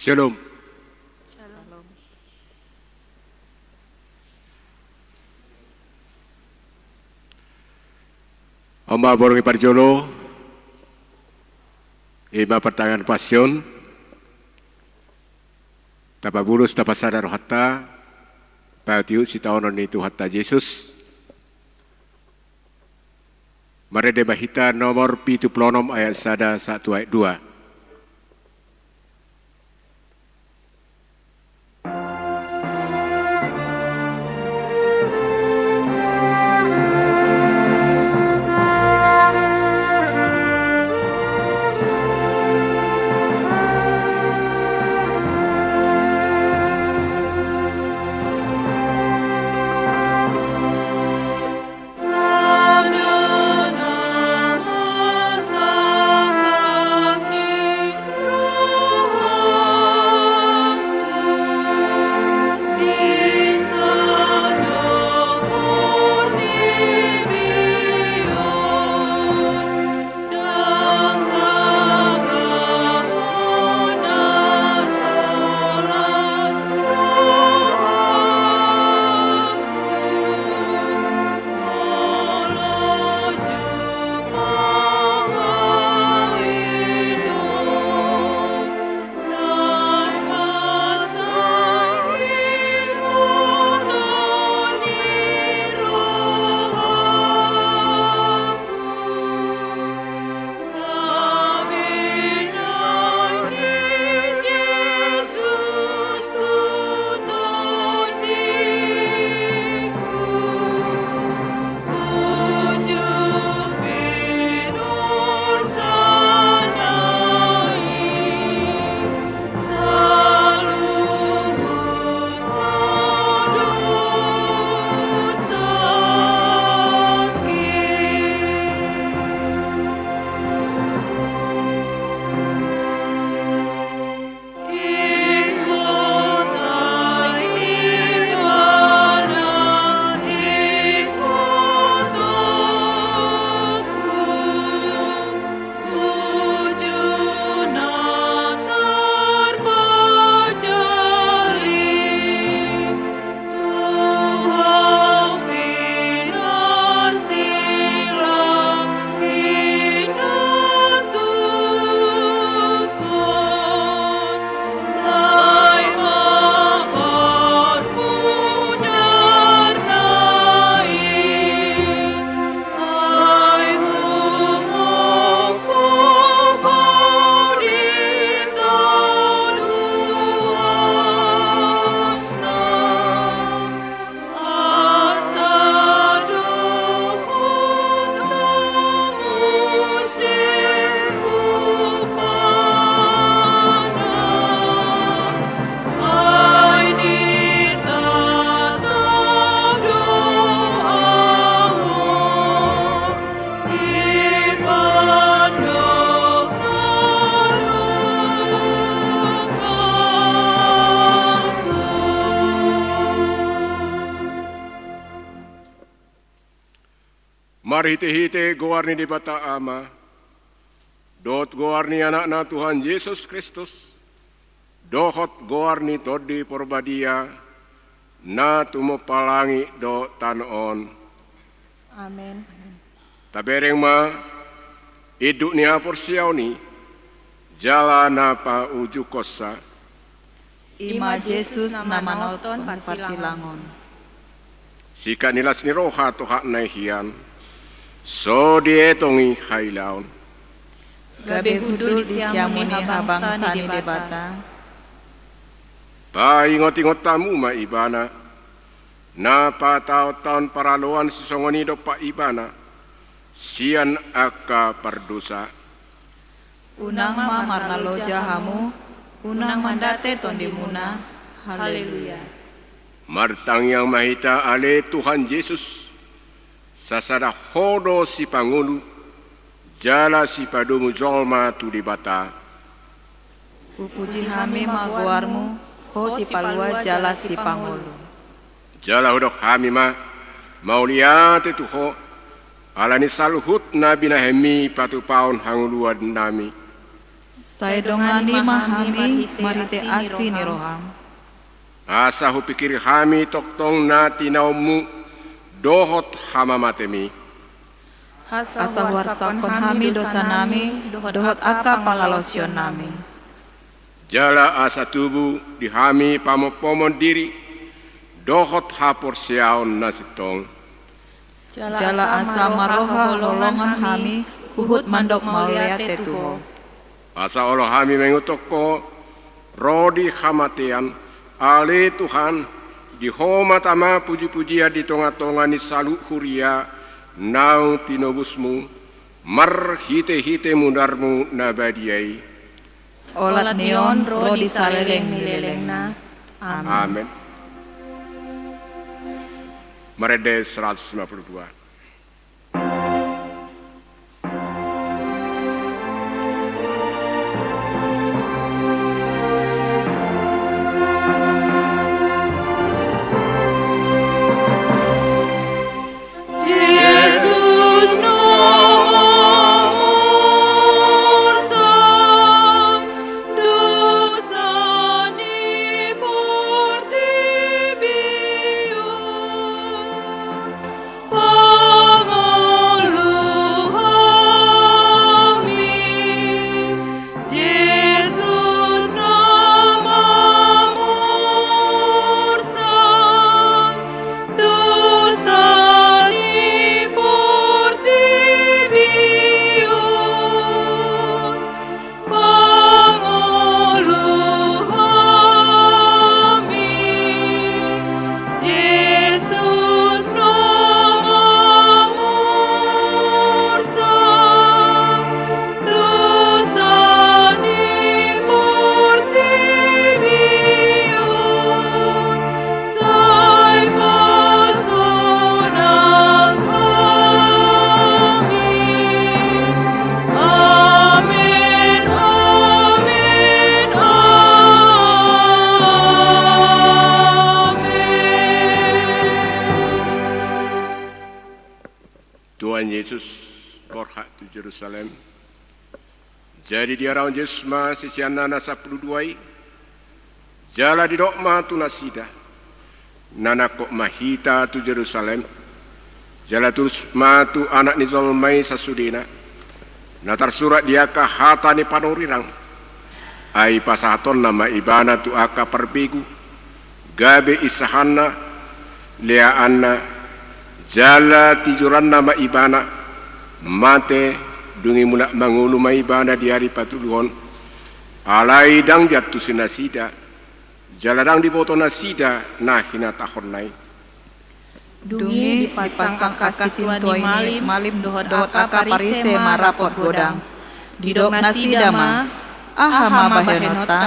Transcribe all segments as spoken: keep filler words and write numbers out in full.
Shalom. Shalom. On ma borngin parjolo, i ma partangiangan Pasion, tapabulus, tapasada rohanta, paihutihut sitaonon ni Tuhanta Jesus. Marende ma hita nomor pitu pulu onom ayat sada sahat tu ayat dua. Marhitehite goar ni Debata Ama, dohot goar ni Anakna Tuhan Jesus Kristus, dohot goar ni Tondi Porbadia, na tumompa langit dohot tano on. Amen. Tabereng ma induk ni haporseaon i, jala na paujungkonsa. I ma Jesus na manothon parsilangon. Singkat ni las ni roha tohapna i hian, so dietong i hailaon. Gabe hundul di siamun i habangsa ni Debata. Paingotingot hamu ma Ibana, na pataontaon paraloan sisongon i dompak Ibana, sian angka pardosa. Unang ma marnaloja hamu, unang mandate tondimuna. Haleluya. Martangiang ma hita ale Tuhan Jesus, sasada Ho do sipangolu, jala sipadomu jolma tu Debata. Hupuji hami ma goarmu, Ho sipalua jala sipangolu. Jala hudok hami ma, mauliate tu Ho, ala ni saluhut na binahenmi patupahon hangoluannami. Sai dongani ma hami marhite asi ni roham. Asa hupingkiri hami tongtong na tinaonmu dohot hamamatemi. Asa huarsaphon hami dosanami dohot angka pangalaosionnami. Jala asa tubu di hami pamompomon diri dohot haporseaon na sintong. Jala asa marroha holongan hami huhut mandok mauliate tu Ho. Asa olo hami mangihuthon Ho ro di hamatean, ale Tuhan, di Ho ma tama pujipujian di tongatonga ni saluhut huria naung tinobusmu marhitehite munarmu na badia i. Olat ni on ro di saleleng ni lelengna. Amen. Amen. Marende seratus lima puluh dua. Tuhan Jesus borhat tu Jerusalem. Jadi diarahon Jesus ma siseanna na sampulu dua i, jala didok ma tu nasida: Na nangkok ma hita tu Jerusalem, jala torus ma tu Anak ni jolma i sasudena, na tarsurat di angka hata ni panurirang. Ai pasahatonna ma Ibana tu angka parbegu, gabe insahanna, leaanna, jala tijuranna ma Ibana, mate, dung i mulak mangolu ma Ibana di ari patoluhon. Alai ndang diantusi nasida, jala ndang diboto nasida na hinatahonna i. Dung i dipasangkap angka sintua i malim dohot angka Parise marapot godang. Didok nasida ma: Aha ma bahenonta?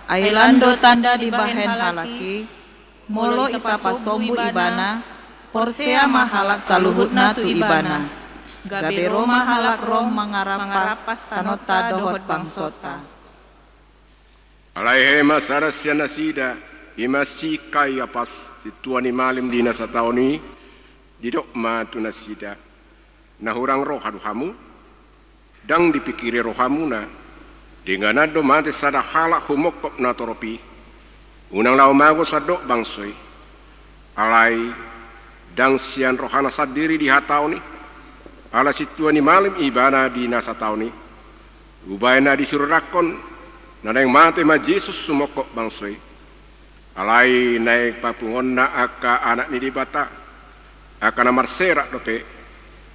Ai lan do tanda dibahen halak i. Molo ipapasombu Ibana, porsea ma halak saluhutna tu Ibana. Gabe ro ma halak Rom mangarampas tanonta dohot bangsonta. Alai hea ma sada sian nasida, i ma si Kayapas, sintua ni malim di na sataon i, didok ma tu nasida: Na hurang roha do hamu? Ndang dipingkiri rohamuna, dengganan do mate sada halak humongkop na torop i. Unang laho mago sandok bangso i. Alai ndang sian rohana sandiri dihataon i, ala sintua ni malim ibana di na sataon i. Umbahen na disurirangkon, na naeng mate ma Jesus sumongkop bangso i. Alai naeng papunguonna angka anak ni Debata, angka na marserak dope,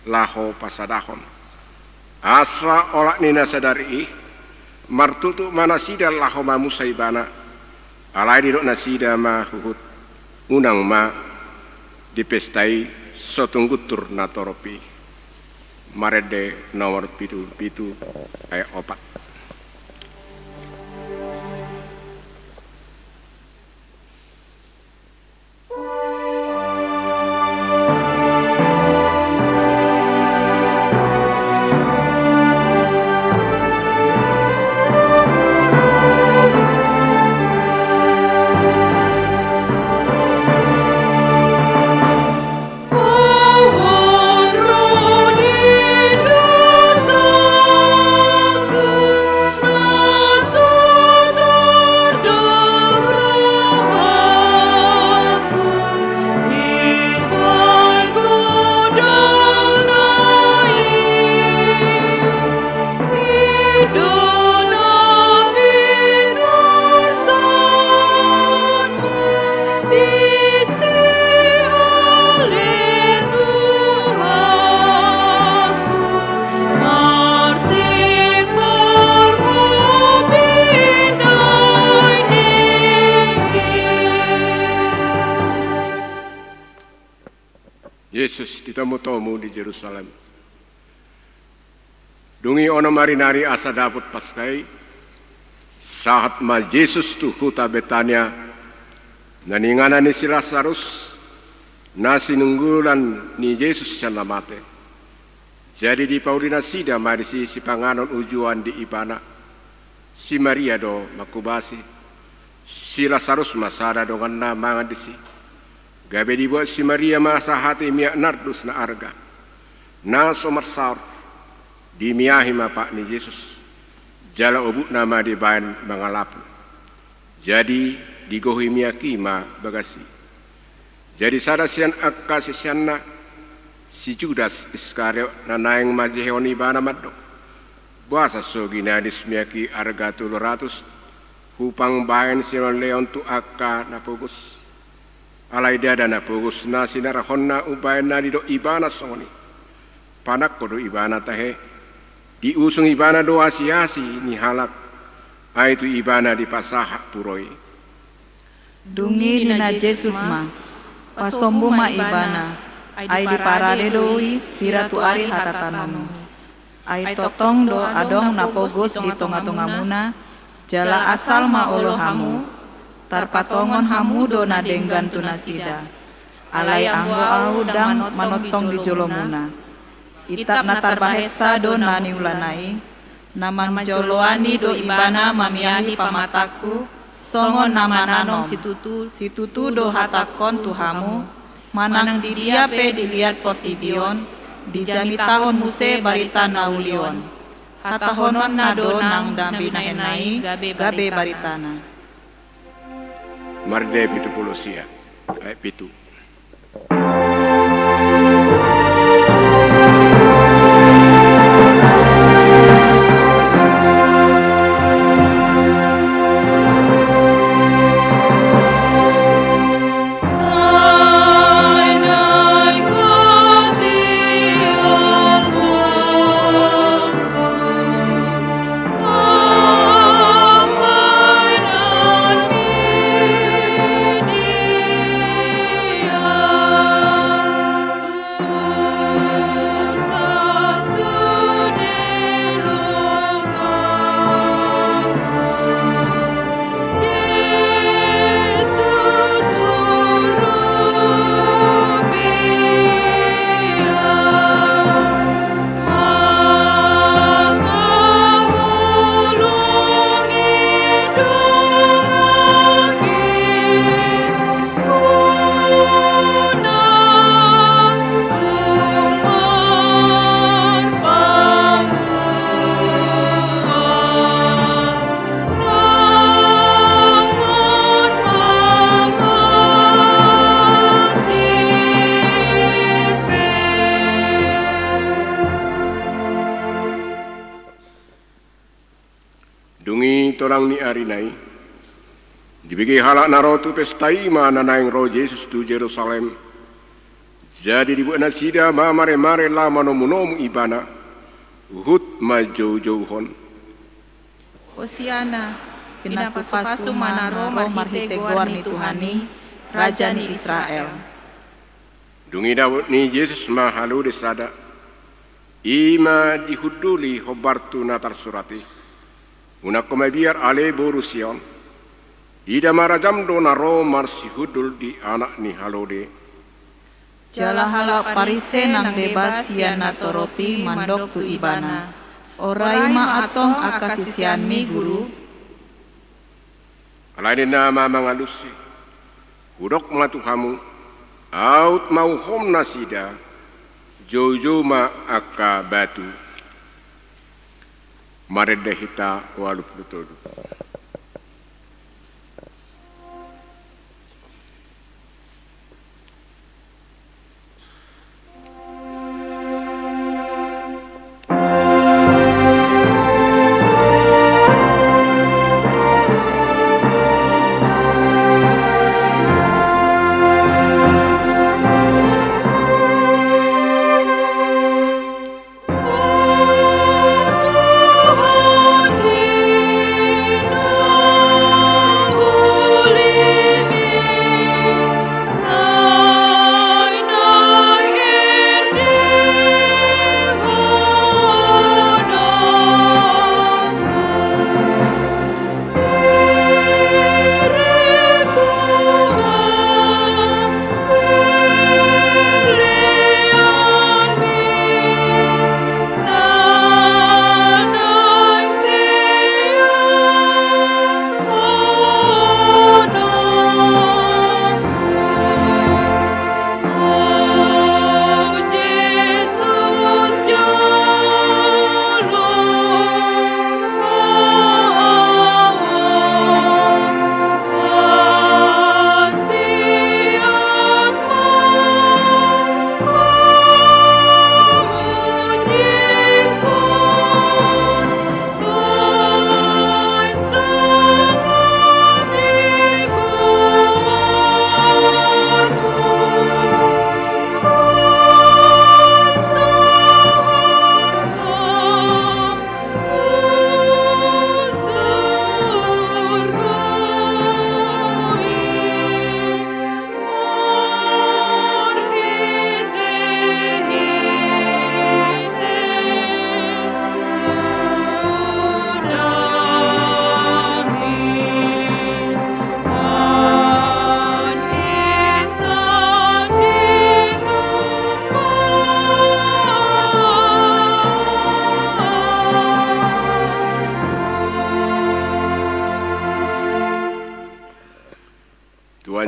laho pasadahon. Asa olat ni na sadari i, martutuk ma nasida laho mamusa ibana, alai didok nasida ma huhut: Unang ma, di pesta i so tung guntur na torop i. Marende nomor pitu pulu pitu, ayat opat. Jesus di tomutomu di Jerusalem. Dung i onom ari nari asa dapot Paska i, sahat ma Jesus tu huta Betania, na ninganan ni si Lasarus, na sinunggulan ni Jesus sian na mate. Jadi dipauli nasida ma disi sipanganon ujuan di ibana. Si Maria do manghobasi, si Lasarus ma sada donganna mangan disi. Gabe dibuat si Maria ma sahati miak nardus na arga, na so marsaor. Dimiahi ma pat ni Jesus, jala obukna ma dibaen mangalapu. Jadi digohi miak i ma bagas i. Jadi sada sian angka siseanna, si Judas Iskariot, na naeng manjehehon ibana mandok: Boasa so ginadis miak i arga tolu ratus, hupangbaen sian lehon tu angka na pogos? Alai ndada na pogos na sinarahonna umbahen na didok ibana songon i. Panangko do ibana tahe, diusung ibana do asiasi ni halak, ai tu ibana dipasahat puro i. Dung i ninna Jesus ma: Pasombu ma ibana, ai diparade do i hira tu ari hatatanon i. Ai tongtong do adong na pogos di tongatongamuna, jala asal ma olo hamu, tarpatongon hamu do na denggan tu nasida. Alai anggo ahu ndang manongtong di jolomuna. Itap na tarbahensa do na niulana i, na manjoloani do ibana mamiahi pamatangku, songon na mananom situtu, situtu do hatangkon tu hamu, manang di dia pe di liat portibi on, dijamitahon muse barita na uli on. Hatahononna do nang na binahenna i gabe baritana. Marende pitu pulu sia, ayat pitu. Dung i tolang ni ari na i, dibege halak na ro tu pesta i ma na naeng ro Jesus tu Jerusalem. Jadi dibuat nasida ma maremare laho manomunomu ibana, huhut manjoujouhon: Hosiana, pinasupasu ma na ro marhite goar ni Tuhan i, Raja ni Israel. Dung i dapot ni Jesus ma halode sada, i ma dihunduli hombar tu na tarsurat i: Unang ho mabiar ale boru Sion. Ida ma rajam do na ro marsihundul di anak ni halode. Jala halak Parise nang deba sian natorop i mandok tu ibana: Orai ma antong angka siseanmi, Guru? Alai ninna ma mangalusi: Hudok ma tu hamu, aut ma uhum nasida, joujou ma angka batu. Marende hita ualu pulu tolu.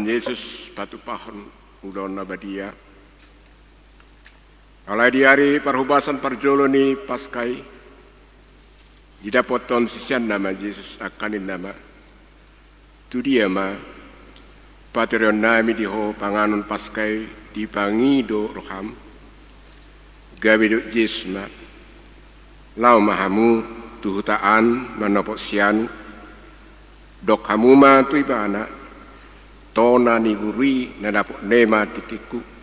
Jesus patupahon ulaon na badia. Alai di ari parhobasan parjolo ni Paska i, didapothon siseanna ma Jesus, angka ninna ma: Tu dia ma patureonnami di Ho panganon Paska i, dipangido roham? Gabe didok Jesus ma: Laho ma hamu tu huta an manopot sianu, dok hamu ma tu ibana: Tona ni guru i na dapotna i ma tingkingku.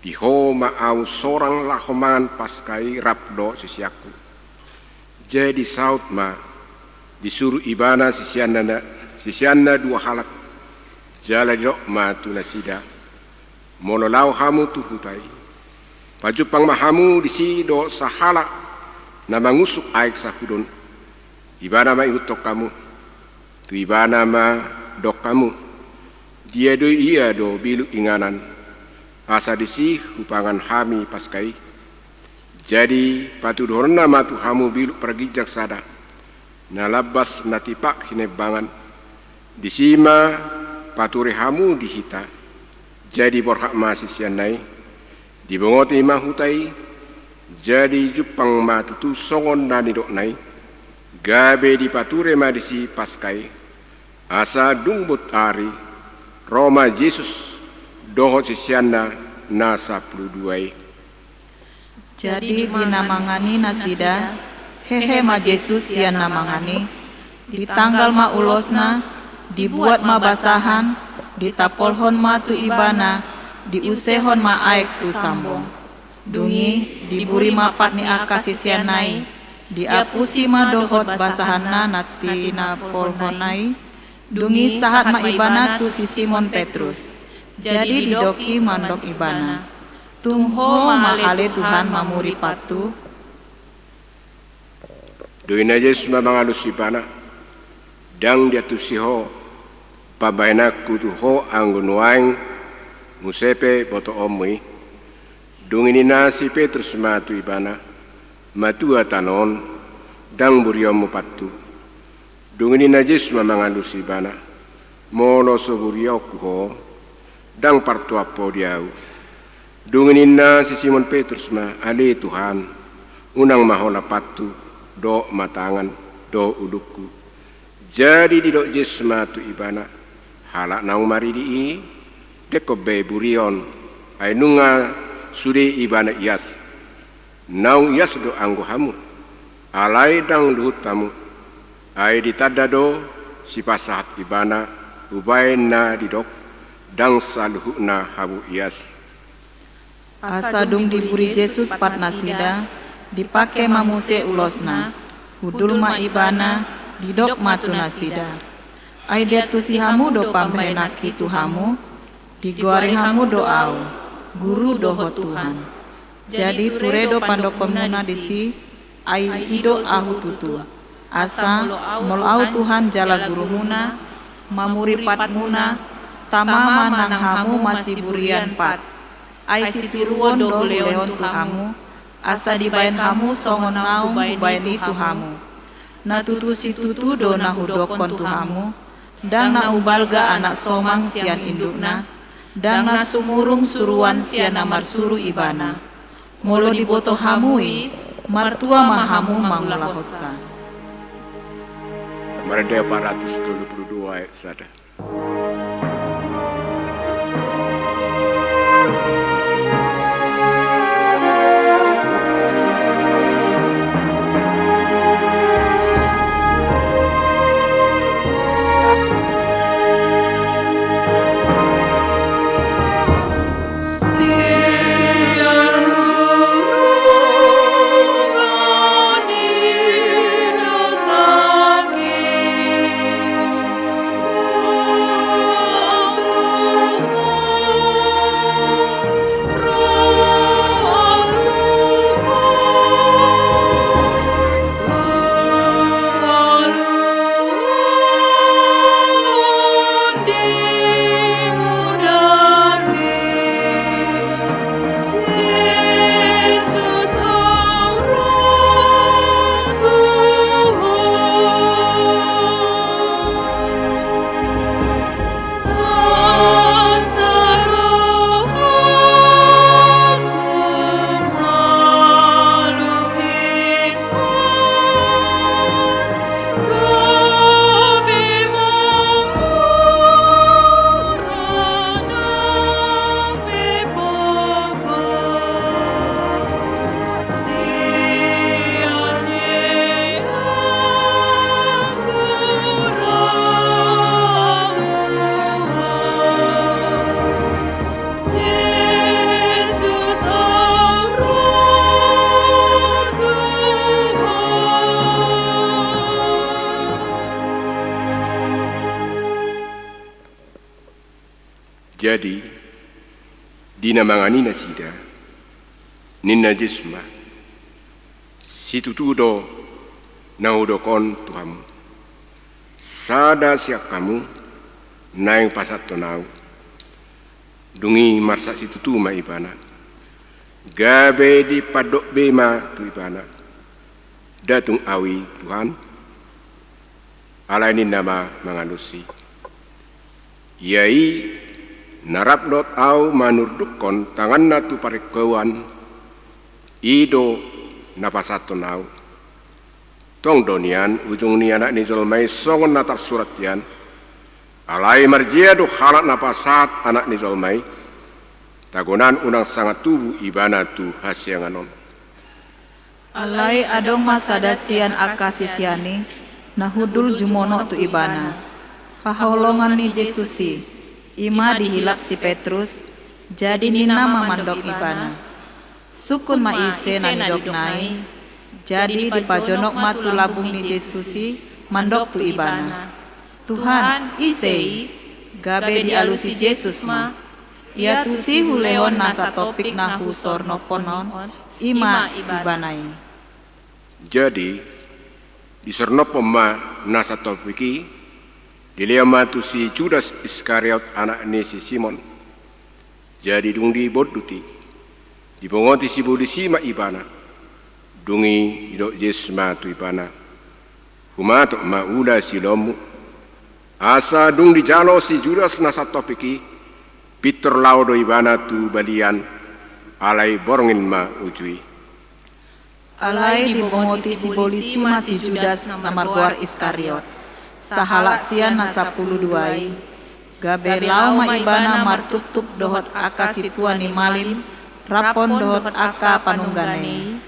Di Ho ma ahu sorang laho mangan Paska i rap dohot siseanku. Jadi saut ma, disuru ibana siseanna, siseanna dua halak, jala didok ma tu nasida: Molo laho hamu tu huta i, pajumpang ma hamu disi dohot sahalak na mangusuk aek sahudon. Ibana ma ihuthon hamu. Tu ibana ma dok hamu: Dia do i, ia do biluk inganan, asa disi hupangan hami Paska i? Jadi patuduhonna ma tu hamu biluk parginjang sada, na lambas na tipak hinaimbangan. Disi ma pature hamu di hita. Jadi borhat ma siseanna i, dibongoti ma huta i, jadi jumpang ma tutu songon na nidokna i. Gabe dipature ma disi Paska i. Asa dung bot ari, ro ma Jesus dohot siseanna na sampulu dua i. Jadi di na mangan i nasida, hehe ma Jesus sian na mangan i. Ditanggal ma ulosna, dibuat ma basahan, ditapolhon ma tu ibana, diusehon ma aek tu sambong. Dung i diburi ma pat ni angka siseanna i, diapusi ma dohot basahanna na tinapolhonna i. Dung i sahat ma ibana tu si Simon Petrus. Jadi didok i mandok ibana: Tung Ho ma ale Tuhan mamuri pathu? Dung i na Jesus ma mangalusi ibana: Ndang diantusi ho pambahenanku tu ho anggo nuaeng muse pe botoonmu i. Dung i ninna si Petrus ma tu ibana: Matua tano on, ndang burionmu pathu. Dung i ninna Jesus ma mangalusi ibana: Molo so burionku ho, ndang partuap ho di ahu. Dung i ninna si Simon Petrus ma: Ale Tuhan, unang ma holan pathu, dohot ma tangan dohot ulungku. Jadi didok Jesus ma tu ibana: Halak naung maridi i, dengkon be burion, ai nunga sude ibana ias. Naung ias do anggo hamu, alai ndang luhut hamu. Ai ditanda do sipasahat ibana, hubahen na didok: Ndang saluhutna hamu ias. Asa dung diburi Jesus pat nasida, dipangke ma muse ulosna, hundul ma ibana, didok ma tu nasida: Ai diantusi hamu do pambahenanki tu hamu? Digoari hamu do ahu Guru dohot Tuhan. Jadi ture do pandokhonmuna disi, ai i do ahu tutu. Asa molo ahu Tuhan jala Gurumuna, mamuripatmuna, tama ma nang hamu masiburian pat. Ai sitiruon do hulehon tu hamu, asa dibahen hamu songon naung hubahen i tu hamu. Na tutu situtu do na hudokhon tu hamu: Ndang na umbalga anak somang sian indukna, ndang na sumurung suruan sian na marsuru ibana. Molo diboto hamu i, martua ma hamu mangulahonsa. Marende empat ratus tolu puluh dua ayat sada. Jadi, di na mangan i nasida, ninna Jesus ma: Situtu do na hudok on tu hamu: Sada sian hamu naeng pasahathon ahu. Dung i marsak situtu ma ibana, gabe dipandok be ma tu ibana: Nda tung ahu i, Tuhan. Alai ninna ma mangalusi: Ia i na rap dohot ahu manurdukhon tanganna tu paringkoan, i do na pasahathon ahu. Tong do nian ujung ni Anak ni jolma i songon na tarsurat hian. Alai marjea do halak na pasahat Anak ni jolma i, tagonan unang sanga tubu ibana tu hasiangan on. Alai adong ma sada sian angka sisean i na hundul jumonok tu ibana, haholongan ni Jesus i, i ma dihilap si Petrus. Jadi ninna ma mandok ibana: Sungkun ma ise na nidokna i. Jadi dipajonok ma tu lambung ni Jesus i mandok tu ibana: Tuhan, ise i? Gabe dialusi Jesus ma: Ia tusi hulehon nasa tompik na husornophon on, i ma ibana i. Jadi disornophon ma nasa tompik i, dilehon ma tu si Judas Iskariot, anak ni si Simon. Jadi dung dibondut i, dibongoti sibolis i ma ibana. Dung i didok Jesus ma tu ibana: Humatop ma ula siulaonmu. Asa dung dijalo si Judas nasa tompik i, pintor laho do ibana tu balian, alai borngin ma uju i. Alai dibongoti sibolis i ma si Judas na margoar Iskariot, sahalak sian na sampulu dua i. Gabe laho ma ibana martuptup dohot angka sintua ni malim, raphon dohot angka panunggane i,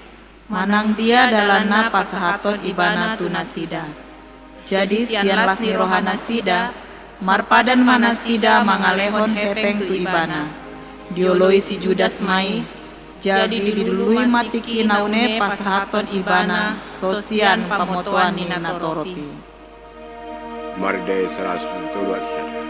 manang dia dalanna pasahathon ibana tu nasida. Jadi sian las ni rohanasida, marpadan ma nasida mangalehon hepeng tu ibana. Dioloi si Judas ma i. Jadi dilului ma tingki na une pasahathon ibana so sian pamotoan ni natorop i. Marende saratus tolu sada.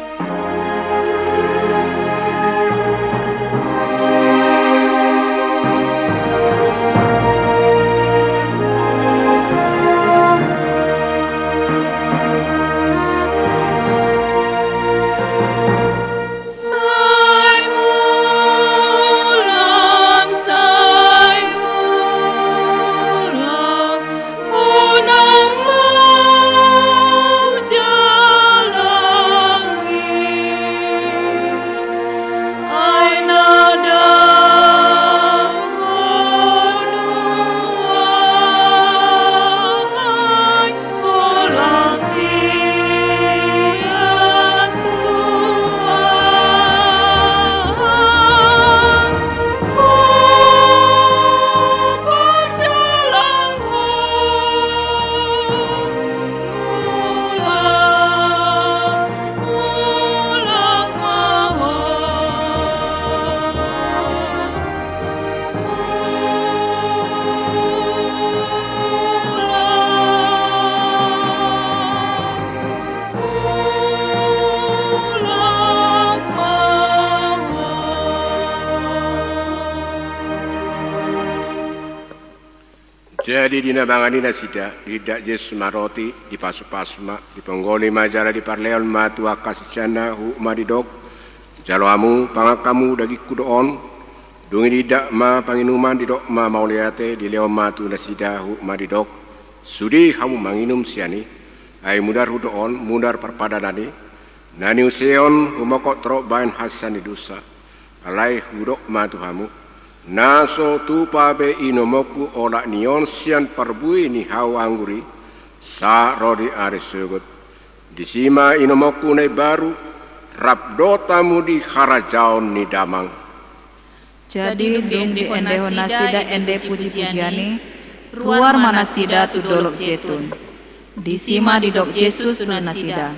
Jadi di na mangan i nasida, diindak Jesus ma roti, dipasupasu ma, diponggoli ma jala diparlehon ma tu angka siseanna, huhut ma didok: Jalo hamu, pangan hamu, dagingku do on. Dung i diindak ma panginuman, didok ma mauliate, dilehon ma tu nasida, huhut ma didok: Sude hamu manginum sian i, ai mudarhu do on, mudar parpadanan i, na niuseon humongkop torop bahen hasesaan ni dosa. Alai hudok ma tu hamu: Na so tupa be inomonku olat ni on sian parbue ni hau anggur i, sahat ro di ari sogot. Disi ma inomonku na imbaru, rap dohot hamu di harajaon ni Damang. Jadi dung diendehon nasida ende pujipujian i, ruar ma nasida tu Dolok Jetun. Disi ma didok Jesus tu nasida: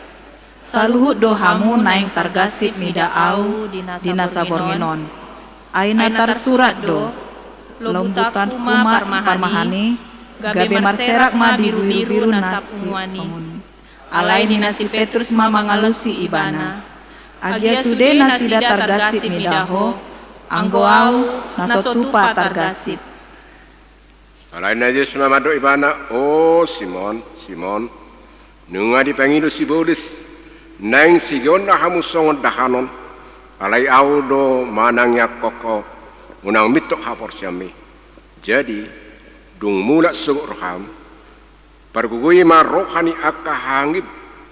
Saluhut do hamu naeng targasip mida ahu di nasa borngin on. Ai na tarsurat do: Lombutanku ma parmahan i, gabe marserak ma di birubiru na sipangun i. Alai ninna si Petrus ma mangalusi ibana: Agia sude nasida targasip mida Ho, anggo Ahu na so tupa targasip. Alai na Jesus ma mandok ibana: O Simon, Simon, nunga dipangido sibolis, naeng sigeonna hamu songon dahanon. Alai Ahu do manangiangkon ho, unang mintor haporseaonmi. Jadi, dung mulak sogot roham, pargogoi ma roha ni angka hahangim.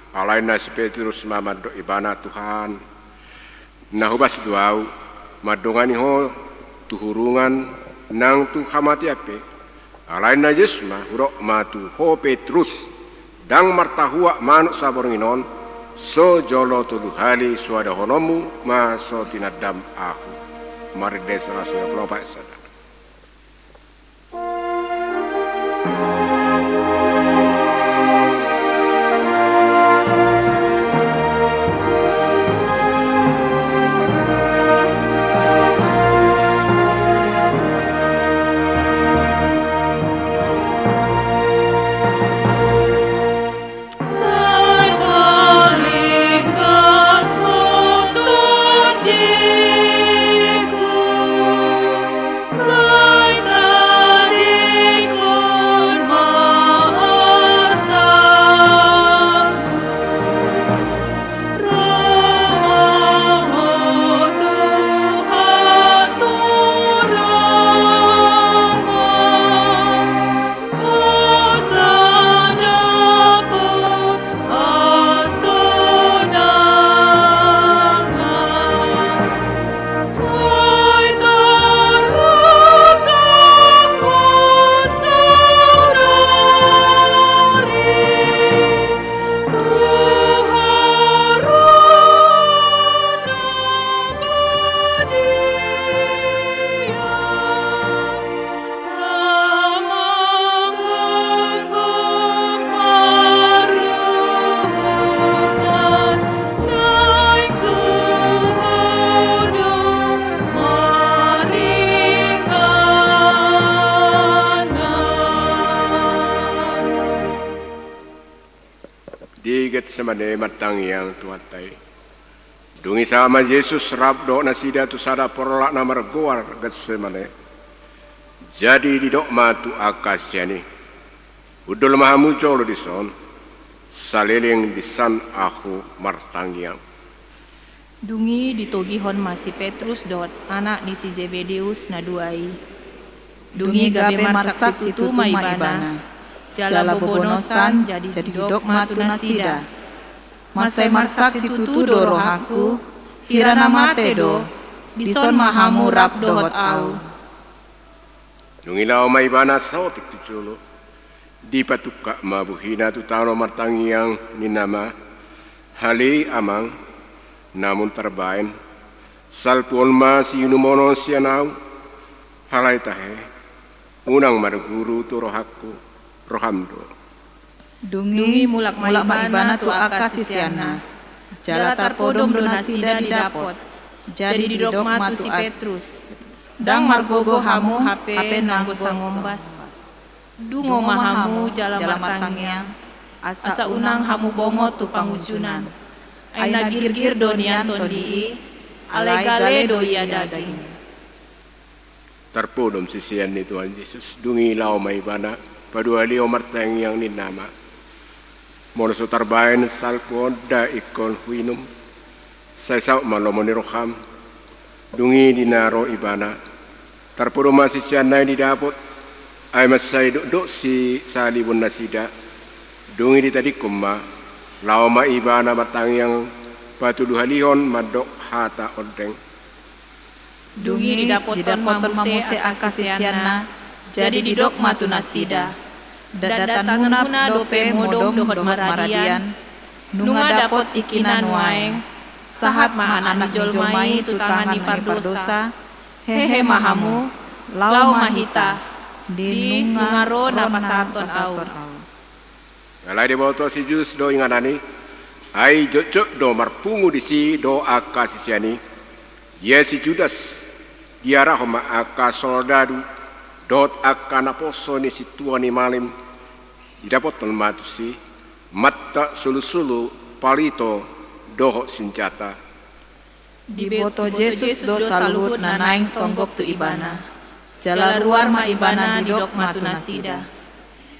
Alai na si Petrus ma mandok ibana: Tuhan, na hobas do ahu mandongani Ho tu hurungan nang tu hamatean pe. Alai na Jesus ma: Hudok ma tu ho Petrus, ndang martahuak manuk saborngin on, so jolo tolu hali so adahononmu ma so tinandam Ahu. Marende saratus lima pulu opat sada. Di Getsemane martangiang Tuhanta i. Dung i sahat ma Jesus rap dohot nasida tu sada porlak na margoar Getsemane. Jadi didok ma tu angka sisean i: Hundul ma hamu jolo dison, saleleng disan Ahu martangiang. Dung i ditogihon ma si Petrus dohot anak ni si Zebedeus na dua i. Dung i gabe marsak situtu ma ibana, jala bobonosan jadi didok ma tu nasida: Mansai marsak situtu do rohangku, hira na mate do, dison ma hamu rap dohot ahu. Dung i laho ma ibana saotik tu jolo, dipatungkap ma bohina tu tano martangiang, ninna ma: Ale Amang, namun tarbaen, salpuhon ma siinumon on sian ahu. Alai tahe, unang marguru tu rohangku, roham do. Dung i mulak ma ibana tu angka siseanna, jala tarpodom do nasida di dapot. Jadi didok ma tu si Petrus: Ndang margogo hamu hape nanggo sangombas. Dungo ma hamu jala martangiang, asa unang hamu bongot tu pangunjunan. Ai na girgir do nian tondi i, alai gale do ia daging. Tarpodom sisean ni Tuhan Jesus, dung i laho ma ibana, paduahalihon martangiang, ninna ma: Molo so tarbaen, salpuhon da ingkon huinum, sai saut ma lomo ni roham. Dung i di na ro ibana, tarpodom ma siseanna i di dapot, ai mansai dokdok sisalibon nasida. Dung i ditadingkon ma, laho ma ibana martangiang patoluhalihon mandok hata ondeng. Dung i didapothon ma muse angka siseanna, jadi didok ma tu nasida: Datdanmuna dope modom dohot maradian, nunga dapot tingkina nuaeng, sahat ma Anak ni jolma i tu tangan ni pardosa. Hehe ma hamu, laho ma hita, di nunga ro na pasahathon ahu. Alai diboto si Jesus do inganan i, ai jotjot do marpungu disi dohot angka sisean i. Ia si Judas, diarahon ma angka soldadu dohot angka naposo ni sintua ni malim. Didapothon ma tusi mantap solusolu, palito dohot sinjata. Diboto Jesus do saluhut na naeng songgop tu ibana. Jala ruar ma ibana didok ma tu nasida: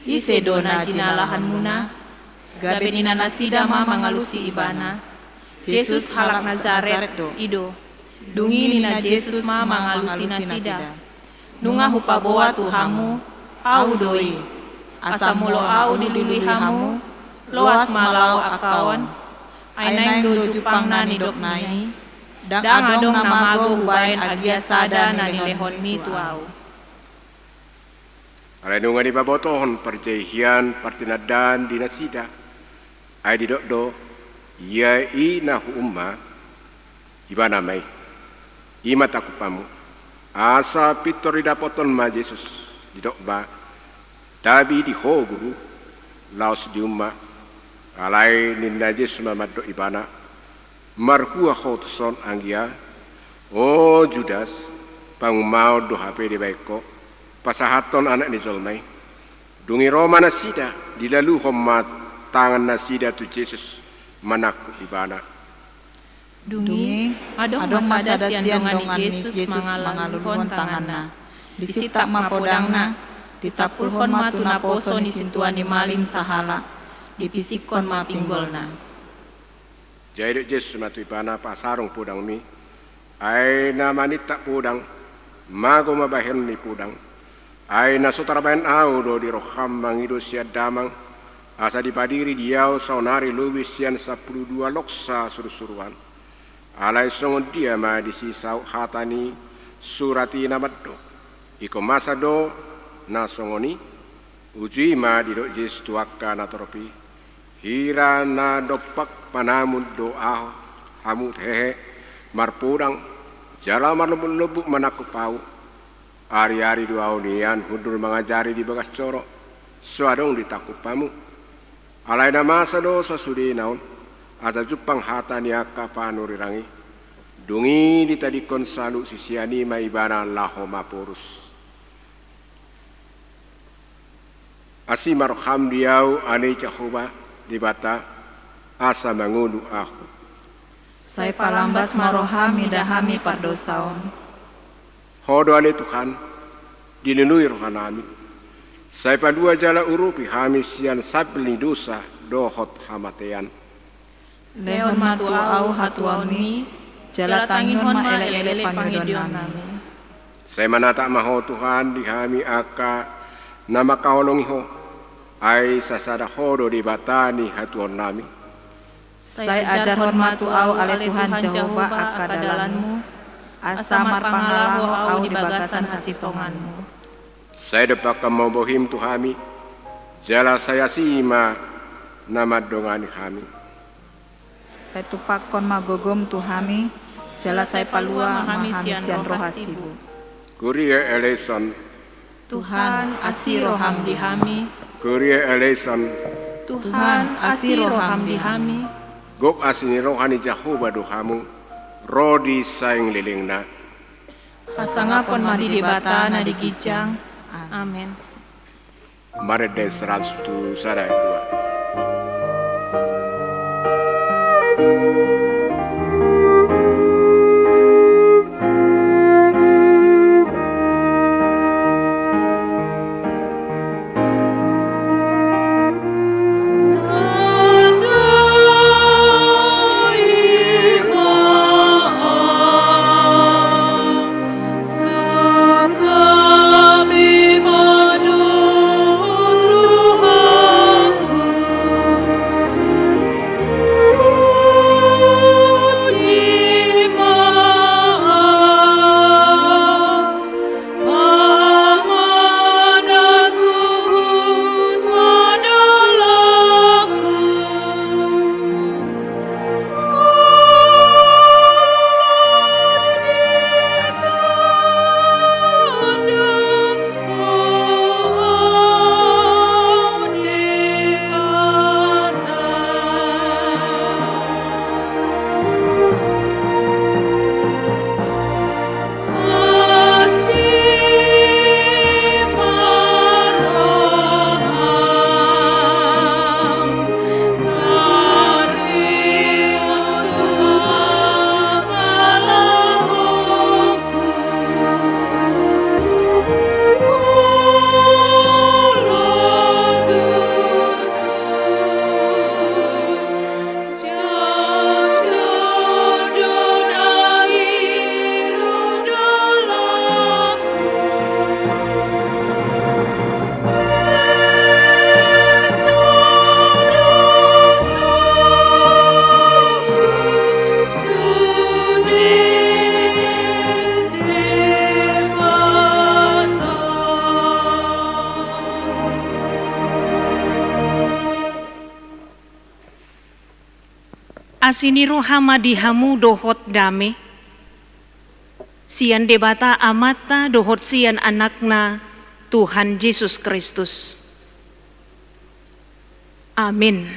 Ise do na jinalahanmuna? Gabe ninna nasida ma mangalusi ibana: Jesus halak Nazaret do. I do. Dung i ninna Jesus ma mangalusi nasida: Nunga hupaboa tu hamu, Ahu do i. Asa molo Ahu dilului hamu, loas ma laho angka on. Ai naeng do jumpangna nidokna i, ndang adong na mago hubaen agia sada na nilehonmi tu Ahu. Alai nunga dipabotohon parjai hian partinandaan di nasida, ai didok do: Ia i na huumma, ibana ma i. I ma tangkup hamu. Asa pintor didapothon ma Jesus, didok ma: Tabi di ho, Guru, laos diumma. Alai ninna Jesus ma mandok ibana: Marhua ho tuson anggia, o Judas? Pangumaon do hape dibaen ho pasahathon Anak ni jolma i? Dung i ro ma nasida, dilaluhon ma tangan nasida tu Jesus manangkup ibana. Dung i adong ma sada sian dongan ni Jesus mangaluluhon tanganna. Disintap ma podangna, ditampulhon ma tu naposo ni sintua ni malim sahalak, dipisikkon ma pinggolna. Jadi didok Jesus ma tu ibana: Pasarung podangmi. Ai na manintap podang, mago ma bahenon ni podang. Ai na so tarbahen Ahu do di roham mangido sian Damang, asa dipadiri di Ahu saonari lobi sian sampulu dua loksa surusuruan? Alai songon dia ma disi saut hata ni surat i na mandok: Ingkon masa do na songon i? Uju i ma didok Jesus tu angka natorop i: Hira na dompak panamun do Ahu hamu hehe marpodang, jala marlombuklombuk manangkup Ahu? Ariari do Ahu nian hundul mangajari di bagas joro, so adong ditangkup hamu. Alai na masa do sasudena on, asa jumpang hata ni angka panurirang i. Dung i ditadingkon saluhut sisean i ma ibana laho maporus. Asi ma roham di Ahu, ale Jahowa Debata, asa mangolu Ahu. Sai palambas ma roham mida hami pardosa on. Ho do ale Tuhan, dilului rohanami. Sai palua jala urupi hami sian sambel ni dosa dohot hamatean. Lehon ma tu Ahu hatuaonmi, jala tangihon ma elekelek pangidoannami. Sai manatap ma Ho Tuhan di hami angka na mangkaholongi Ho, ai sasada Ho do Debata ni hatuaonnami. Sai ajarhon ma tu Ahu ale Tuhan Jahowa angka dalanmu, asa marpangalaho Ahu di bagasan hasitonganmu. Sai dompakhon ma bohim tu hami, jala sai asi ma na mandongani hami. Sai tumpakhon ma gogom tu hami, jala sai palua ma hami sian roha sibuk. Kyrie eleison. Tuhan, asi roham di hami. Kyrie eleison. Tuhan, asi roham di hami. Gok asi ni roha ni Jahowa do hamu, ro di sainglelengna. Hasangapon ma di Debata na di ginjang. Amen. Marende seratus tu sada dua. Asi ni roha ma di hamu dohot dame, sian Debata Amanta dohot sian Anakna Tuhan Jesus Kristus. Amin.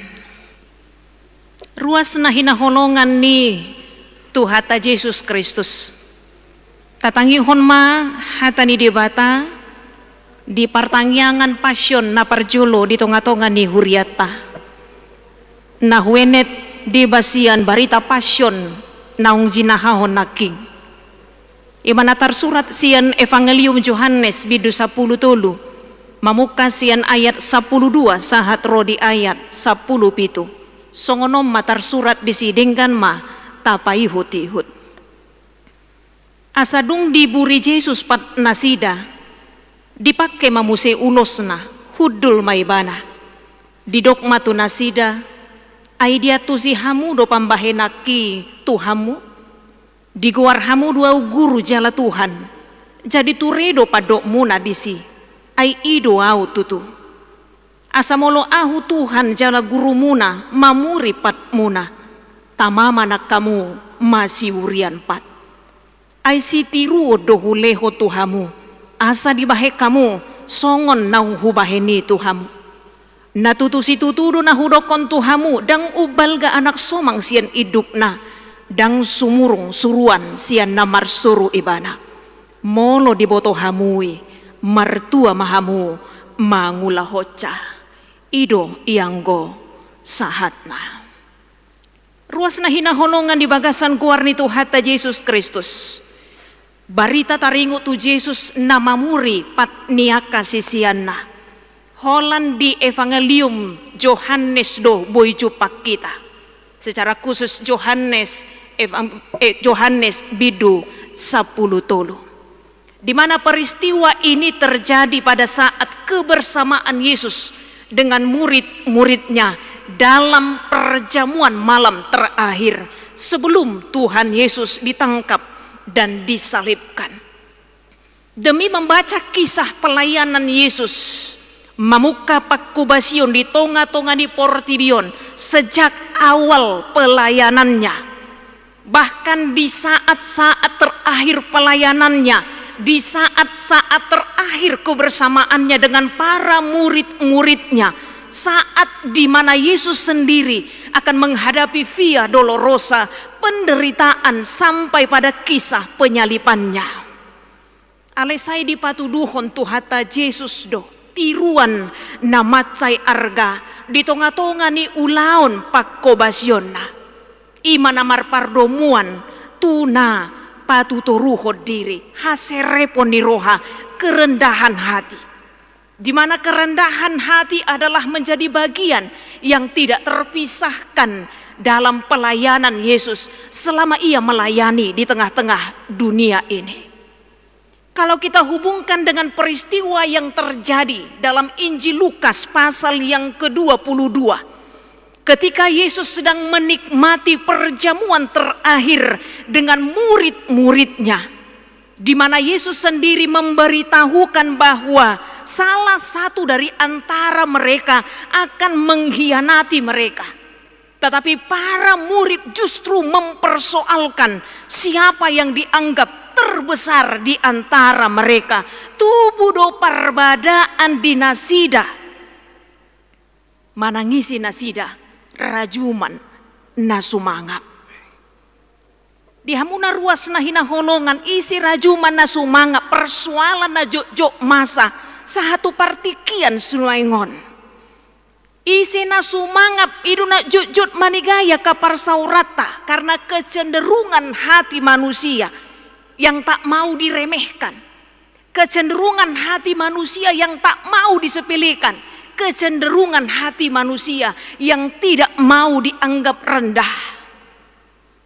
Ruas na hinaholongan ni Tuhanta Jesus Kristus. Tatangihon ma hata ni Debata di partangiangan Pasion na parjolo di tonga-tonga ni hurianta. Na huenet deba sian barita Pasion naung jinahahon nangkin. I ma na tarsurat sian Evangelium Johannes bindu sampulu tolu, mamungka sian ayat sampulu dua sahat ro di ayat sampulu pitu. Songon on ma tarsurat disi, denggan ma tapaihut-ihut. Asa dung diburi Jesus pat nasida, dipangke ma muse ulosna, hundul ma ibana. Didok ma tu nasida, ai diantusi hamu do pambahenanki tu hamu? Digoar hamu do ahu guru jala Tuhan, jadi ture do pandokmuna disi, ai i do ahu tutu. Asa molo ahu Tuhan jala gurumuna mamuri patmuna, tama ma nang hamu masiurian pat. Ai sitiruon do hulehon tu hamu, asa dibahen hamu songon naung hubahen i tu hamu. Na tutu situtu do na hudokkon tu hamu, ndang umbalga anak somang sian indukna, ndang sumurung suruan sian na marsuru ibana. Molo diboto hamu i, martua ma hamu mangulahonsa. I do ianggo sahatna. Ruas na hinaholongan di bagasan goar ni Tuhanta Jesus Kristus. Barita taringot tu Jesus na mamuri pat ni angka siseanna. Holan di Evangelium Johannes do boi jumpang hita. Secara khusus Johannes, Evang-, eh, Johannes bindu sampulu tolu. Di mana peristiwa ini terjadi pada saat kebersamaan Yesus dengan murid-muridnya dalam perjamuan malam terakhir sebelum Tuhan Yesus ditangkap dan disalibkan. Demi membaca kisah pelayanan Yesus, mamungka pangkobasion di tonga-tonga ni portibi on sejak awal pelayanannya. Bahkan di saat-saat terakhir pelayanannya, di saat-saat terakhir kebersamaannya dengan para murid-muridnya, saat di mana Yesus sendiri akan menghadapi Via Dolorosa, penderitaan sampai pada kisah penyalibannya. Alai sai dipatuduhon Tuhanta Jesus do tiruan na mansai arga di tonga-tonga ni ulaon pangkobasionna. I ma na marpardomuan tu na patutoruhon diri, haserepon ni roha, kerendahan hati. Di mana kerendahan hati adalah menjadi bagian yang tidak terpisahkan dalam pelayanan Yesus selama ia melayani di tengah-tengah dunia ini. Kalau kita hubungkan dengan peristiwa yang terjadi dalam Injil Lukas pasal yang kedua puluh dua, ketika Yesus sedang menikmati perjamuan terakhir dengan murid-muridnya, di mana Yesus sendiri memberitahukan bahwa salah satu dari antara mereka akan mengkhianati mereka. Tetapi para murid justru mempersoalkan siapa yang dianggap terbesar di antara mereka. Tubu do parbadaan di nasida. Manang ise nasida? Rajuman na sumangap. Di hamu na ruas na hinaholongan, ise rajuman na sumangap, persoalan na jotjot masa sahat tu partingkian sinuaeng on. Ise na sumangap? I do na jotjot manigai angka parsaoranta karena kecenderungan hati manusia yang tak mau diremehkan, kecenderungan hati manusia yang tak mau disepelekan, kecenderungan hati manusia yang tidak mau dianggap rendah.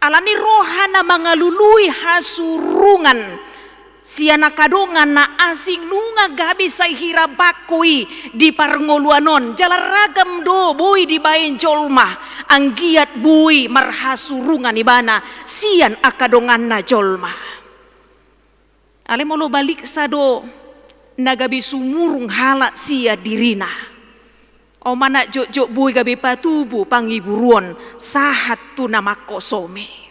Alani roha na mangalului hasurungan sian angka dongan na asing nunga gabe sai hira bangko i di parngoluan on, jala ragam do boi dibaen jolma anggiat boi marhasurungan ibana sian angka donganna jolma. Alai molo baliksa do na gabe sumurung halak sian dirina. On ma na jotjot boi gabe patubu pangiburuon sahat tu na mangkosome.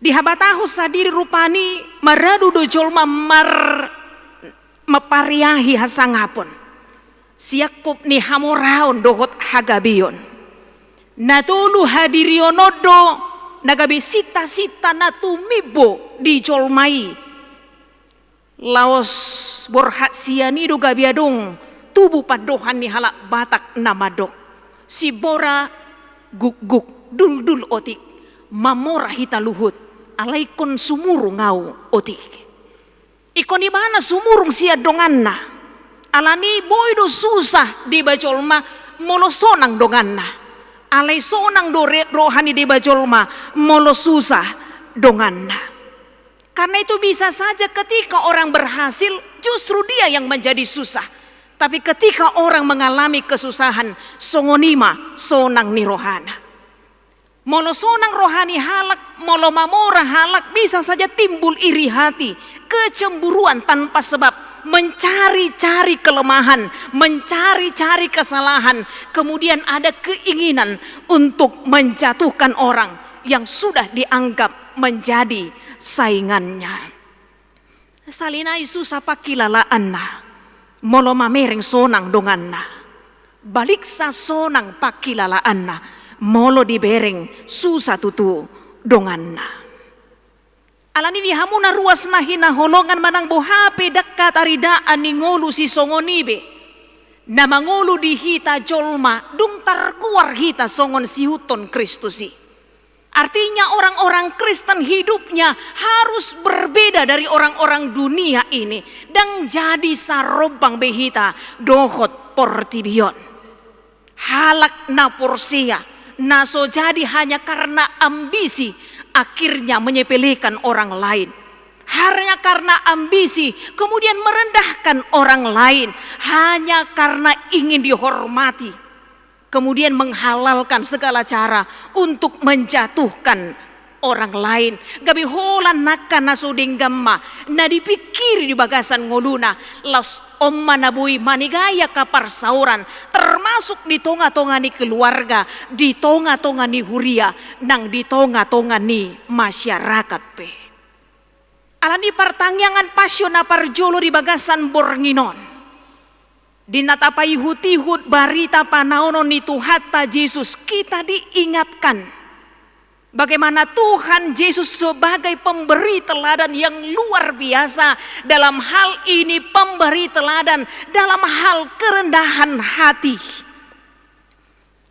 Dihabatahon sadiri rupani maradu do jolma mar-, mampariahi hasangapon, siangkup ni hamoraon dohot hagabeon. Na tolu hadirion on do na gabe sintasinta na tumimbo di jolma i. Laos borhat sian i do gabe adong tubu pandohan ni halak Batak na mandok: Simbora gukguk, duldul otik, mamora hita luhut, alai ingkon sumurung ahu otik. Ingkon ibana sumurung sian donganna. Alani boi do susah deba jolma molo sonang donganna. Alai sonang do re-, roha ni deba jolma molo susah donganna. Karena itu bisa saja ketika orang berhasil, justru dia yang menjadi susah. Tapi ketika orang mengalami kesusahan, songon i ma sonang ni rohana. Molo sonang roha ni halak, molo mamora halak, bisa saja timbul iri hati, kecemburuan tanpa sebab, mencari-cari kelemahan, mencari-cari kesalahan, kemudian ada keinginan untuk menjatuhkan orang yang sudah dianggap menjadi saingannya. Sahali nai susah pangkilalaanna molo mamereng sonang donganna. Baliksa sonang pangkilalaanna molo dibereng susah tutu donganna. Alani i, di hamu na ruas na hinaholongan, manang boha pe dangka taridaan ni ngolu sisongon i be na mangolu di hita jolma, dung targoar hita songon siihuthon Kristus i. Artinya, orang-orang Kristen hidupnya harus berbeda dari orang-orang dunia ini. Ndang jadi sarombang be hita dohot portibi on. Halak na porsea, na so jadi hanya karena ambisi, akhirnya menyepelekan orang lain. Hanya karena ambisi, kemudian merendahkan orang lain. Hanya karena ingin dihormati, kemudian menghalalkan segala cara untuk menjatuhkan orang lain. Gabe holan angka na so denggan ma na dipingkiri di bagasan ngoluna, laos on ma na boi manegai angka parsaoran, termasuk di tonga-tonga ni keluarga, di tonga-tonga ni huria, nang di tonga-tonga ni masyarakat pe. Alani i, partangiangan Pasio na parjolo di bagasan borngin on, di na tapaihut-ihut barita panaonon ni Tuhanta Jesus, kita diingatkan bagaimana Tuhan Jesus sebagai pemberi teladan yang luar biasa dalam hal ini, pemberi teladan dalam hal kerendahan hati.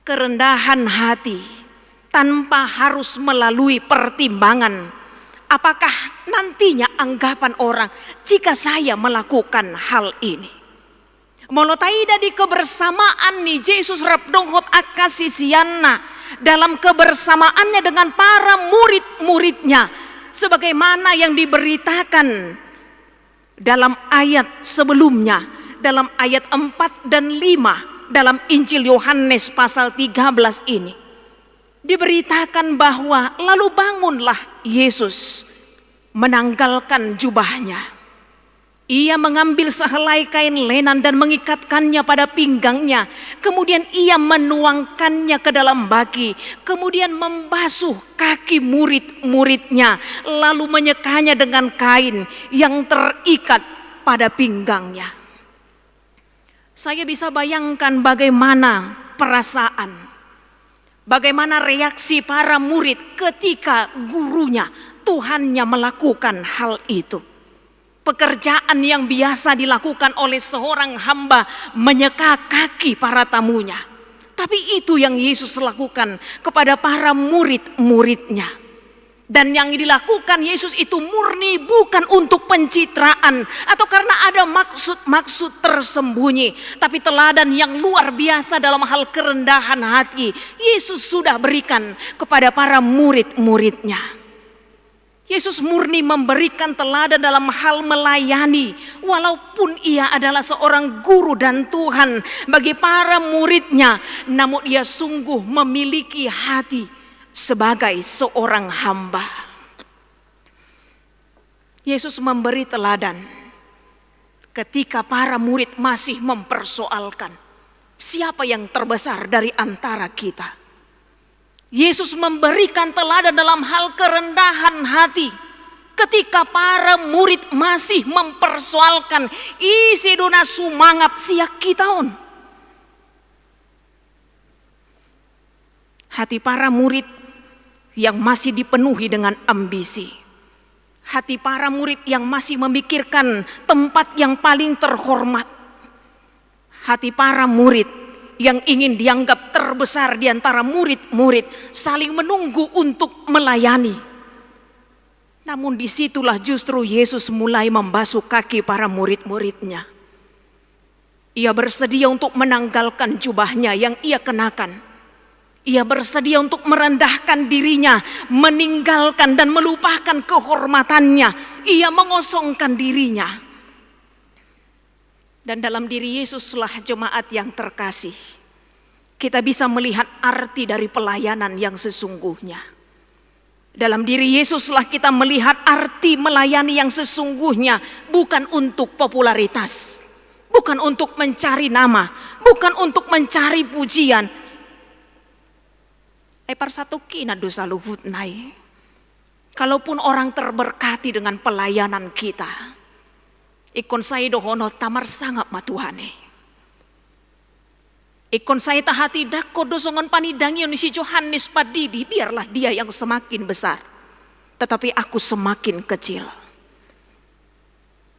Kerendahan hati tanpa harus melalui pertimbangan, apakah nantinya anggapan orang jika saya melakukan hal ini. Molo taida di kebersamaan ni Jesus rap dohot angka siseanna, dalam kebersamaannya dengan para murid-muridnya, sebagaimana yang diberitakan dalam ayat sebelumnya, dalam ayat empat dan lima dalam Injil Yohanes pasal tiga belas ini, diberitakan bahwa lalu bangunlah Yesus, menanggalkan jubahnya. Ia mengambil sehelai kain lenan dan mengikatkannya pada pinggangnya. Kemudian ia menuangkannya ke dalam baki, kemudian membasuh kaki murid-muridnya, lalu menyekanya dengan kain yang terikat pada pinggangnya. Saya bisa bayangkan bagaimana perasaan, bagaimana reaksi para murid ketika gurunya, Tuhannya melakukan hal itu. Pekerjaan yang biasa dilakukan oleh seorang hamba, menyeka kaki para tamunya. Tapi itu yang Yesus lakukan kepada para murid-muridnya. Dan yang dilakukan Yesus itu murni bukan untuk pencitraan atau karena ada maksud-maksud tersembunyi, tapi teladan yang luar biasa dalam hal kerendahan hati Yesus sudah berikan kepada para murid-muridnya. Yesus murni memberikan teladan dalam hal melayani, walaupun ia adalah seorang guru dan Tuhan bagi para muridnya, namun ia sungguh memiliki hati sebagai seorang hamba. Yesus memberi teladan ketika para murid masih mempersoalkan, Siapa yang terbesar dari antara kita? Yesus memberikan teladan dalam hal kerendahan hati. Ketika para murid masih mempersoalkan, ise do na sumangap sian hita on. Hati para murid yang masih dipenuhi dengan ambisi. Hati para murid yang masih memikirkan tempat yang paling terhormat. Hati para murid yang ingin dianggap terbesar di antara murid-murid, saling menunggu untuk melayani. Namun, di situlah justru Yesus mulai membasuh kaki para murid-murid-Nya. Ia bersedia untuk menanggalkan jubahnya yang ia kenakan. Ia bersedia untuk merendahkan dirinya, meninggalkan dan melupakan kehormatannya. Ia mengosongkan dirinya. Dan dalam diri Yesuslah, jemaat yang terkasih, kita bisa melihat arti dari pelayanan yang sesungguhnya. Dalam diri Yesuslah kita melihat arti melayani yang sesungguhnya, bukan untuk popularitas, bukan untuk mencari nama, bukan untuk mencari pujian. Ai parsatongkinan do saluhutna i. Kalaupun orang terberkati dengan pelayanan kita, ingkon sai dohononta marsangap ma Tuhan i. Ingkon sai tahatindangkon do songon panindangion ni si Johannes Pandidi, biarlah dia yang semakin besar, tetapi aku semakin kecil.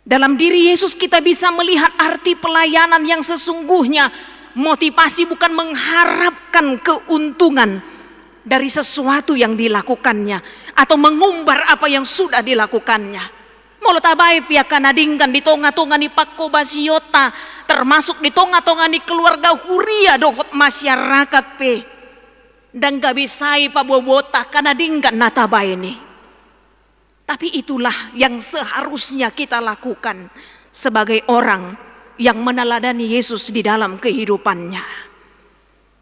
Dalam diri Yesus kita bisa melihat arti pelayanan yang sesungguhnya. Motivasi bukan mengharapkan keuntungan dari sesuatu yang dilakukannya atau mengumbar apa yang sudah dilakukannya. Molo tabaen pe angka na denggan di tonga-tonga ni panghobasionta, termasuk di tonga-tonga ni keluarga huria dohot masyarakat pe, ndang gabe sai paboaboanta angka na denggan na tabaen i. Tapi itulah yang seharusnya kita lakukan sebagai orang yang meneladani Yesus di dalam kehidupannya.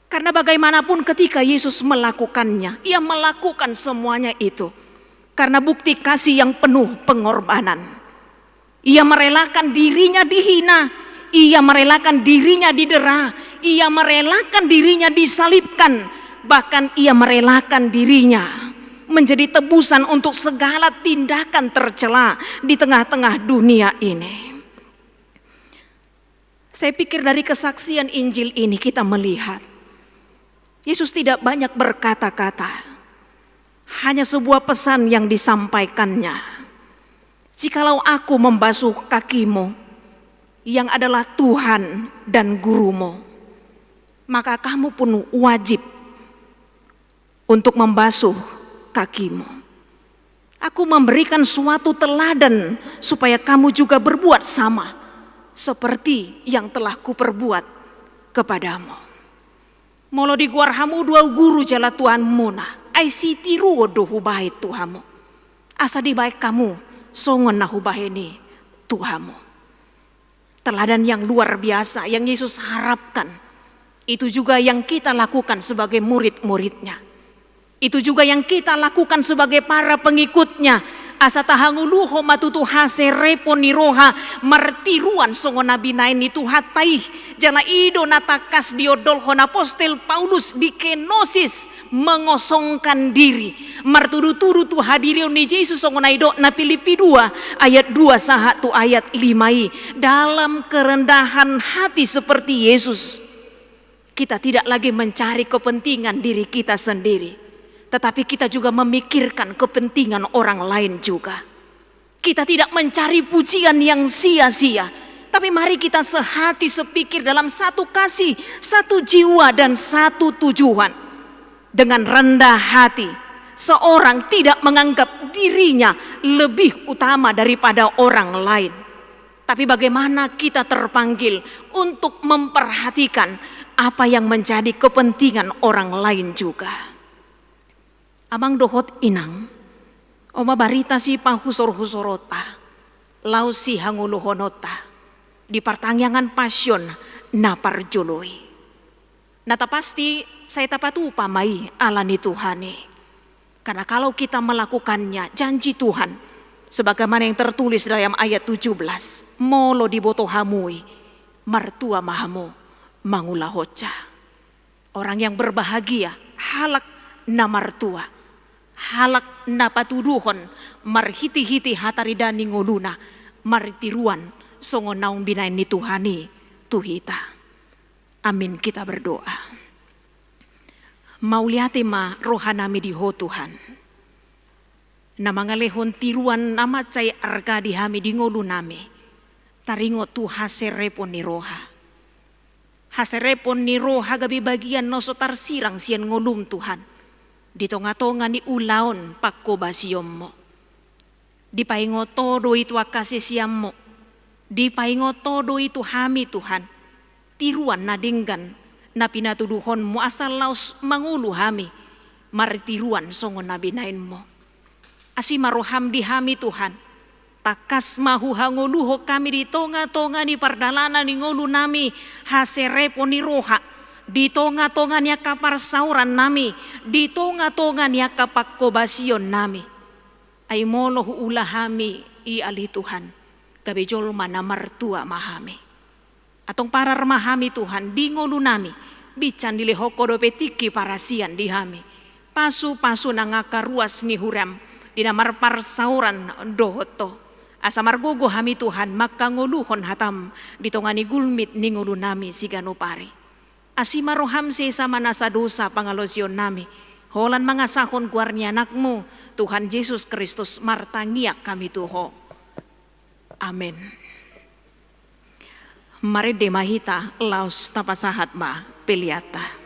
Karena bagaimanapun, ketika Yesus melakukannya, ia melakukan semuanya itu karena bukti kasih yang penuh pengorbanan. Ia merelakan dirinya dihina, ia merelakan dirinya didera, ia merelakan dirinya disalibkan, bahkan ia merelakan dirinya menjadi tebusan untuk segala tindakan tercela di tengah-tengah dunia ini. Saya pikir dari kesaksian Injil ini kita melihat Yesus tidak banyak berkata-kata. Hanya sebuah pesan yang disampaikannya. "Jikalau aku membasuh kakimu, yang adalah Tuhan dan gurumu, maka kamu pun wajib untuk membasuh kakimu. Aku memberikan suatu teladan supaya kamu juga berbuat sama seperti yang telah kuperbuat kepadamu." Molo digoar hamu do au guru jala tuanmuna, ai sitiruon do hubahen tu hamu, asa dibahen hamu songon na hubahen i tu hamu. Teladan yang luar biasa yang Yesus harapkan, itu juga yang kita lakukan sebagai murid-murid-Nya. Itu juga yang kita lakukan sebagai para pengikut-Nya. Asa tahangoluhon ma tutu haserepon ni roha martiruan songon na binahen ni Tuhanta i. Jala i do na tangkas diondolhon apostel Paulus di kenosis, mengosongkan diri, martudutudu tu hadirion ni Jesus songon na nidok na Pilippi dua ayat dua sahat tu ayat lima i. Dalam kerendahan hati seperti Yesus, kita tidak lagi mencari kepentingan diri kita sendiri, tetapi kita juga memikirkan kepentingan orang lain juga. Kita tidak mencari pujian yang sia-sia, tapi mari kita sehati sepikir dalam satu kasih, satu jiwa, dan satu tujuan. Dengan rendah hati, seorang tidak menganggap dirinya lebih utama daripada orang lain, tapi bagaimana kita terpanggil untuk memperhatikan apa yang menjadi kepentingan orang lain juga. Amang dohot inang, on ma barita sipahusorhusoronta laho sihangoluhononta di partangiangan Pasion na parjolo i. Na tapasti sai tapatupa ma i ala ni Tuhan i. Karena kalau kita melakukannya, janji Tuhan, sebagaimana yang tertulis dalam ayat tujuh belas, molo diboto hamu i, martua ma hamu mangulahonsa. Orang yang berbahagia, halak na martua, halak na patuduhon marhitehite hataridaan ni ngoluna, martiruan songon naung binahen ni Tuhan i tu hita. Amin, kita berdoa. Mauliate ma rohanami di Ho Tuhan, na mangalehon tiruan na mansai arga di hami di ngolunami, taringot tu haserepon ni roha. Haserepon ni roha gabe bagian na so tarsirang sian ngolum, Tuhan, di tongatonga ni ulaon pangkobasionmu. Dipaingot Ho do i tu angka siseanmu, dipaingot Ho do i tu hami, Tuhan, tiruan na denggan na pinatuduhonmu asa laos mangolu hami martiruan songon na binahenmu. Asi ma roham di hami, Tuhan. Tangkas ma huhangoluhon hami di tongatonga ni pardalanan ni ngolunami haserepon ni roha, di tongatonga ni angka parsaorannami, di tongatonga ni angka pangkobasionnami. Ai molo huula hami i, ale Tuhan, gabe jolma na martua ma hami. Antong parar ma hami, Tuhan, di ngolunami, binsan dilehon Ho dope tingki parasian di hami. Pasupasu nang angka ruas ni huriam di na marparsaoran dohot Ho, asa margogo hami, Tuhan, mangkangoluhon hatam di tonga ni gulmit ni ngolunami siganup ari. Asi ma roham sesa manasa dosa pangalaosionnami, holan mangasahon goar ni Anakmu, Tuhan Jesus Kristus, martangiang hami tu Ho. Amen. Marende ma hita, laos tapasahat ma peleanta.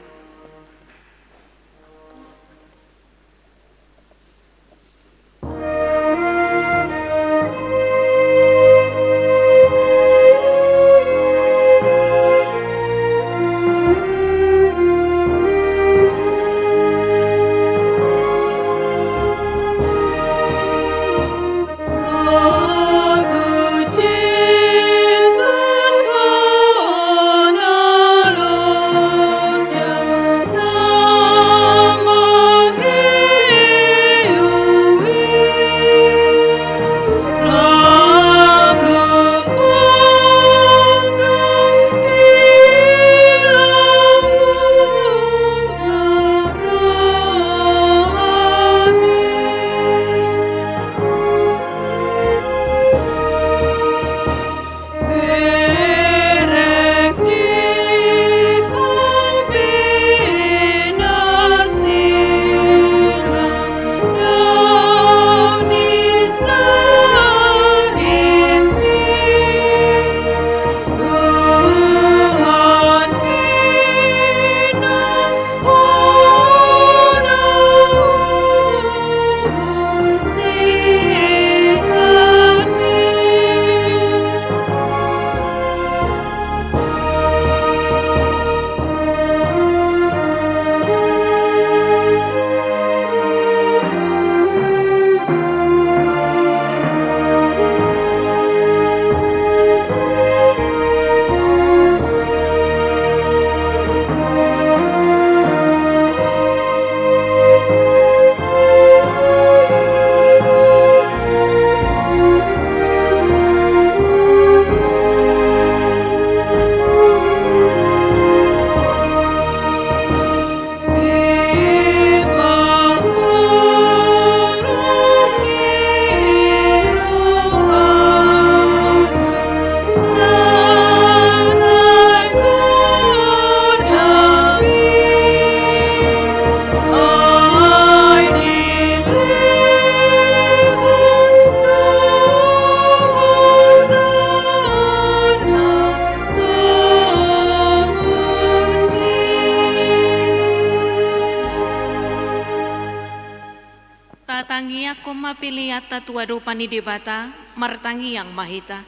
Tatangiangkon ma peleanta tu adopan ni Debata, martangiang ma hita.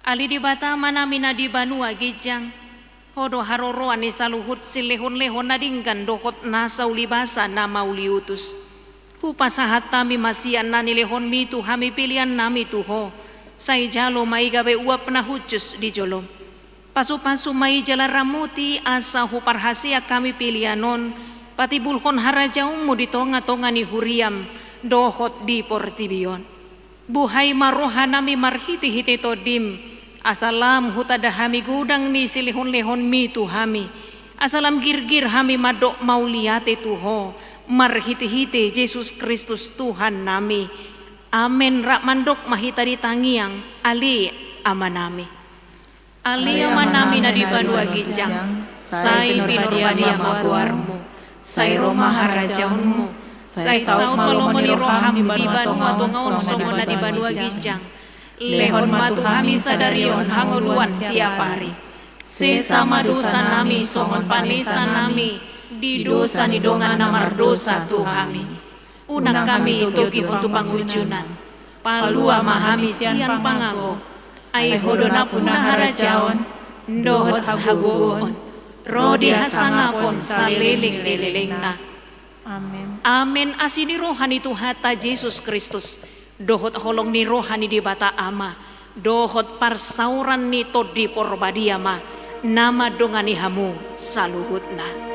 Ale Debata Amanami na di banua ginjang, Ho do haroroan ni saluhut silehonlehon na denggan dohot nasa ulibasa na mauliutus. Hupasahat hami ma sian na nilehonmi tu hami peleannami tu Ho, sai jalo ma i gabe uap na hushus di jolom. Pasupasu ma i jala ramoti asa huparhaseang hami pelean on patimbulhon harajaonmu di tongatonga ni huriam dohot di portibi on. Buhai ma rohanami marhitehite Tondim, Asa lam hutanda hami godang ni silehonlehonmi tu hami, asa lam girgir hami mandok mauliate tu Ho, marhitehite Jesus Kristus Tuhannami. Amen. Rap mandok ma hita di tangiang, Ale Amanami. Ale Amanami na di banua ginjang, sai pinarbadia ma goarMu, sai ro ma harajaonMu, sai saut ma lomo ni rohaM di banua tonga on songon na di banua ginjang. Lehon ma tu hami sadari on hangoluan siapari. Sesa ma dosanami songon panesanami di dosa ni dongan na mardosa tu hami. Unang hami togihon tu pangunjunan. Palua ma hami sian pangago. Ai Ho do nampuna harajaon dohot hagogoon ro di hasangapon saleleng ni lelengna. Amen. Amen. Asi ni roha ni Tuhanta Jesus Kristus, dohot holong ni roha ni Debata Ama, dohot parsaoran ni Tondi Porbadia ma na mandongani hamu saluhutna.